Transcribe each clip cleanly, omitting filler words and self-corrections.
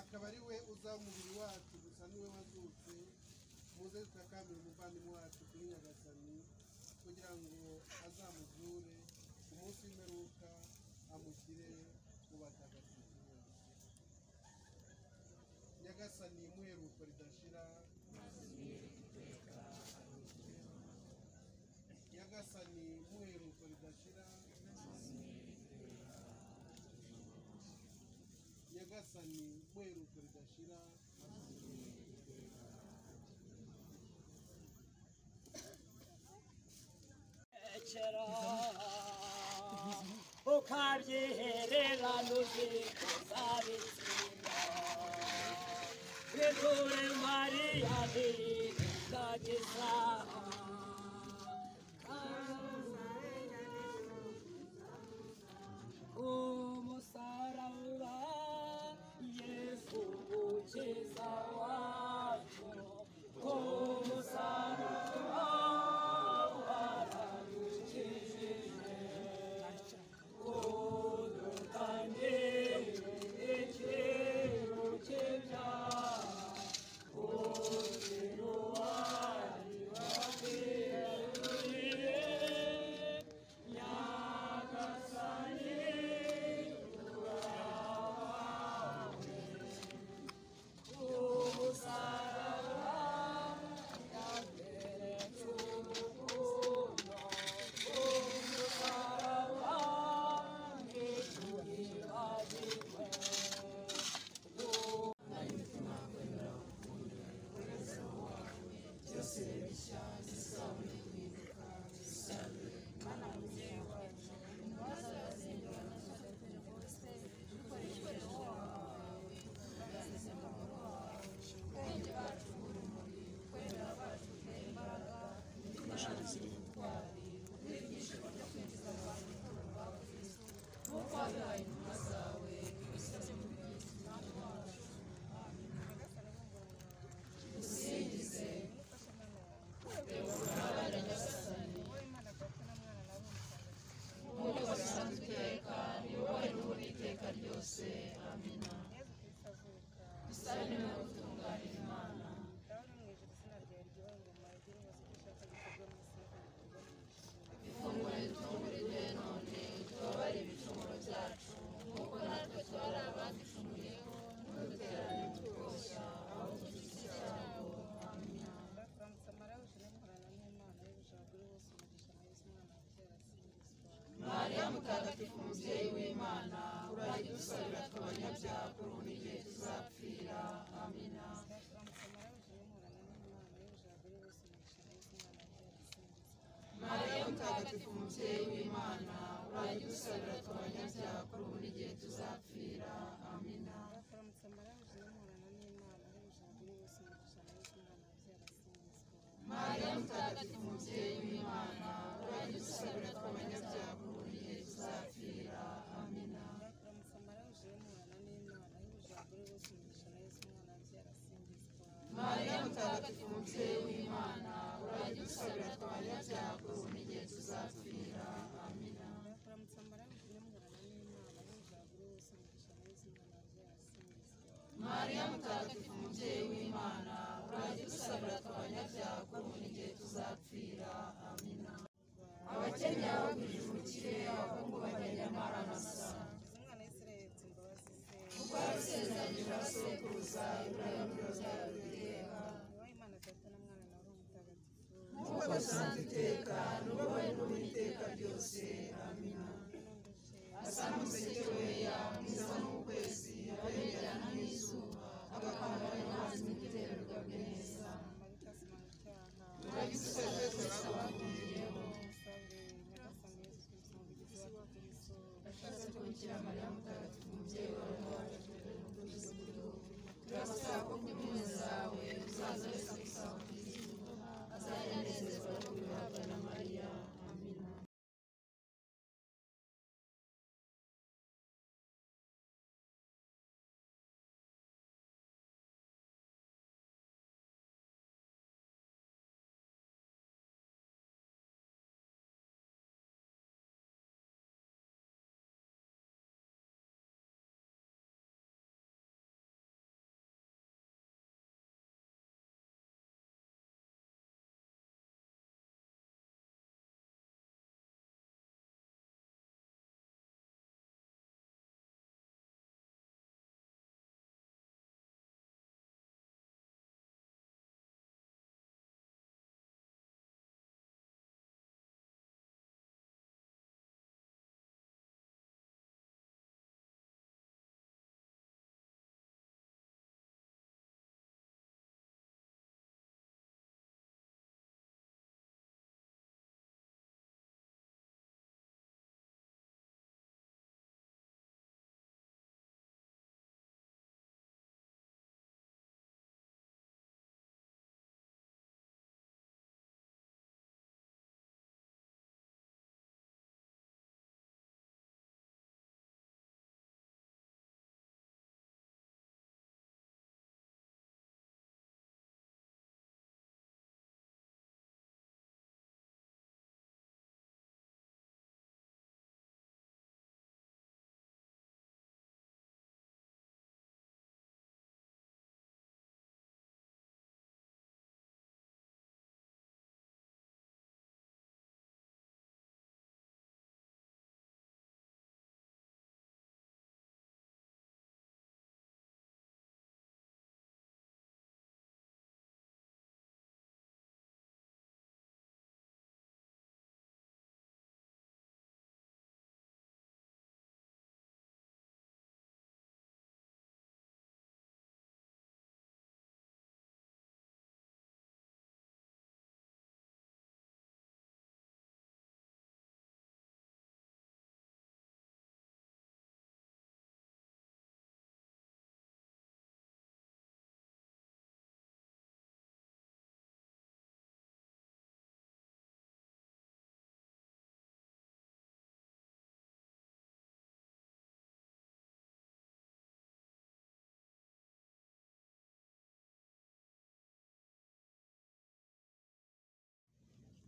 Akaba ari we uza umubiri wacu gusa niwe wazutse. Muze tutakambira umuvandimwe wacu kuri Nyagasani kugira ngo azamuzure ku munsi w'imperuka, amushyire mu batagatifu. Nyagasani muheruko ridashira. Nyagasani muheruko ridashira. Nyagasani muheruko ridashira. Ukabyihererano zikuzabitsinda Biture Mariya ntizagiza umusaraba Yesu umukiza wacu umusaraba waradukijije udutane ikiru cy'ibyaha uziruwari wakwiyeguriye Nyagasani turawawe umusaraba yaberetse urukundo umusaraba ntitwibagirwe. Byose bishya zisabune guhinduka dusabe Mana mubyeyi wacu intumwa zawe bose dukoresheje wawe tuganirize amahoro wawe ubwenge bacu bw'urumuri kwemera bacu uteye imbaraga imitima yacu y'ubutwari uduhe ibyishimo byo kwinjiza abantu mu rukundo rwa Kristo nk'uko wabihaye intumwa zawe tubisabye muri Kristo Umwami wacu. Dusingize ububabare Nyagasani nk'uko bisanzwe iteka niwowe n'ubu n'iteka ryose. Amina. Dusabe niwe gutunganira Imana. Ifunguro ritungurire none tubabare ibicumuro byacu nk'uko natwe twari abaducumuyeho ntuduterane utwoshya ahubwo udukize icyago. Amina. Mariya mutagatifu mubyeyi w'Imana urajya udusabira twe abanyabyaha kuri ubu n'igihe tuzapfira. Amina. Mariya mutagatifu mubyeyi w'Imana urajya udusabira twe abanyabyaha kuri ubu n'igihe tuzapfira. Amina. Mariya mutagatifu mubyeyi w'Imana urajya udusabira twe abanyabyaha kuri ubu n'igihe tuzapfira. Amina. Mariya mutagatifu mubyeyi w'Imana urajya udusabira twe abanyabyaha kuri ubu n'igihe tuzapfira. Amina. Mariya mutagatifu mubyeyi w'Imana urajya udusabira twe abanyabyaha kuri ubu n'igihe tuzapfira. Amina. Abakennye babagwirije ubukire, abakungu bagenda amara masa. Kuko yabisezeranyije abasekuruza Iburayimu n'urubyaro rw'iteka. Nk'uko bisanzwe iteka n'ubu n'ubu n'iteka ryose. Amina. Asa n'umuseke weya, mwiza n'ukwezi, abengerana nk'izuba, agakangara amazi mu gitero bigabwe neza. Urajya udusabira twese abagumiyeho. Ashatse ko Bikira Mariya mutagatifu umubyeyi wawe wacu turabasaba ko ku impuhwe zawe uzaza wese agusaba Kristo azajya anezezwa no kubihabwa.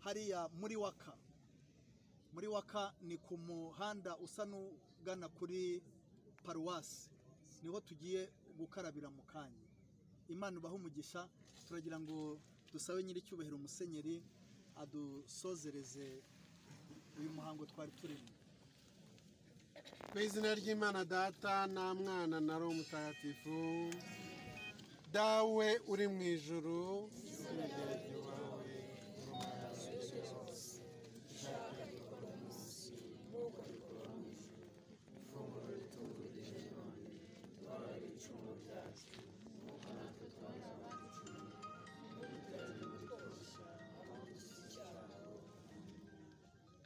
hariya muri Waka. Muri Waka ni ku muhanda usa n'ugana kuri paruwasi, niho tugiye gukarabira mu kanya. Imana ibahe umugisha. Turagira ngo dusabe nyiricyubahiro Musenyeri adusozereze uyu muhango twari turimo. Mu izina ry'Imana Data na Mwana na Roho Mutagatifu, Dawe uri mu ijuru,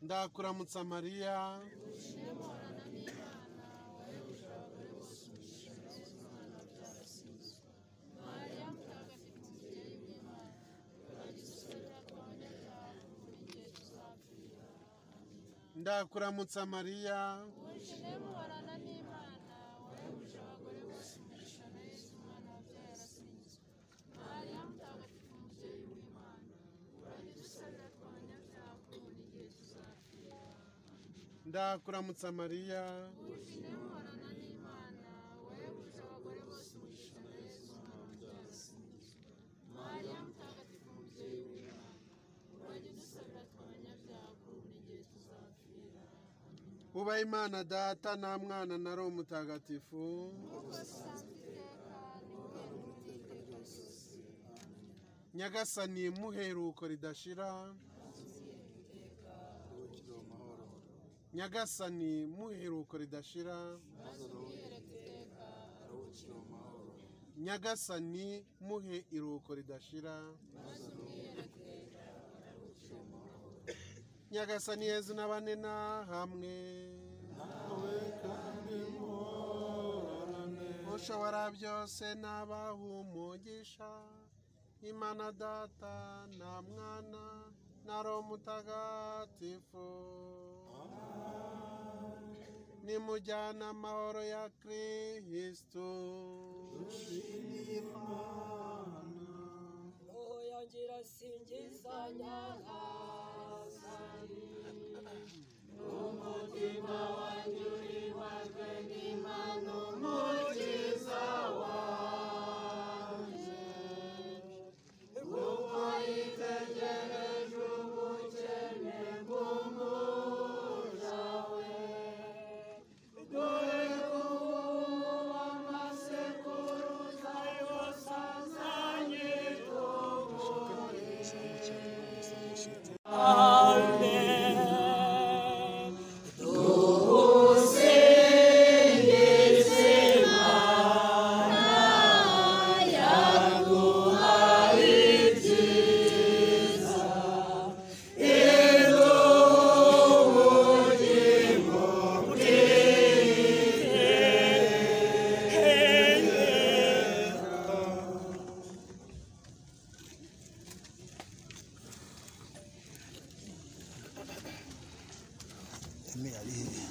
ndakuramutsa Mariya, ndakuramutsa Mariya, ndakuramutsa Mariya, ubahe Imana Data na Mwana na Roho Mutagatifu, Nyagasani muheruko ridashira, Nyagasani muheruko ridashira, Nyagasani muhe iruhuko ridashira, Nyagasani Yezu nabane na hamwe, ushobora byose nabaha umugisha, Imana Data na Mwana na Roho Mutagatifu. Nimujyana amahoro ya Kristo. Roho yanjye irasingiza Nyagasani, umutima wanjye uribajwe n'Imana Umukiza wanjye, kuko yitegereje ubukene bw'umuja we. Dore ubu amasekuruza yose azanyitugure. Amen. Dusingize Imana yaduhaye ibyiza, iduha ubugingo bw'iteka. Emi ari hehe?